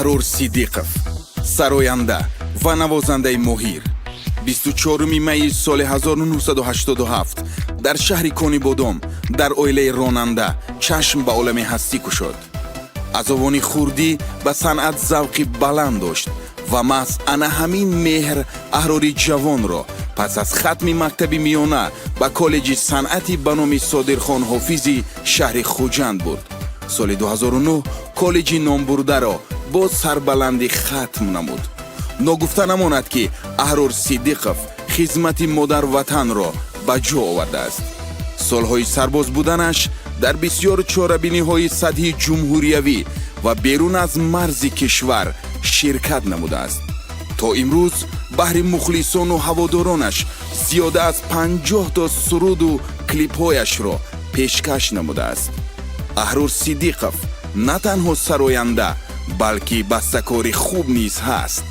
Аҳрор Сидиқов, сароянда ва навозандаи моҳир, 24 майи соли 1987 дар шаҳри Конибодом дар оилаи ронанда чашм ба олами ҳастӣ кушод. Аз овони хурдӣ ба санъат завқи баланд дошт ва маҳз ана ҳамин меҳр Аҳрори ҷавонро пас аз хатми мактаби миёна ба коллеҷи санъати ба номи Содирхон Ҳофизи шаҳри Хуҷанд бурд. Соли 2009 коллеҷи номбурдаро бо сарбаландӣ хатм намуд. Ногуфта намонад, ки Аҳрор Сидиқов хизмати модарватанро ба ҷо овардааст. Солҳои сарбоз буданаш дар бисёр чорабиниҳои сатҳи ҷумҳуриявӣ ва берун аз марзи кишвар ширкат намудааст. То имрӯз баҳри мухлисону ҳаводоронаш зиёда аз 50 то суруду клипҳояшро пешкаш намудааст. Аҳрор Сидиқов на танҳо сароянда, балки бастакори хуб низ ҳаст.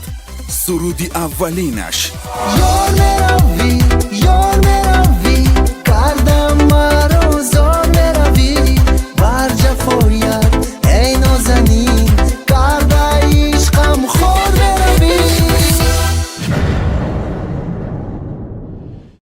Суруди аввалинаш Ёр, меравӣ.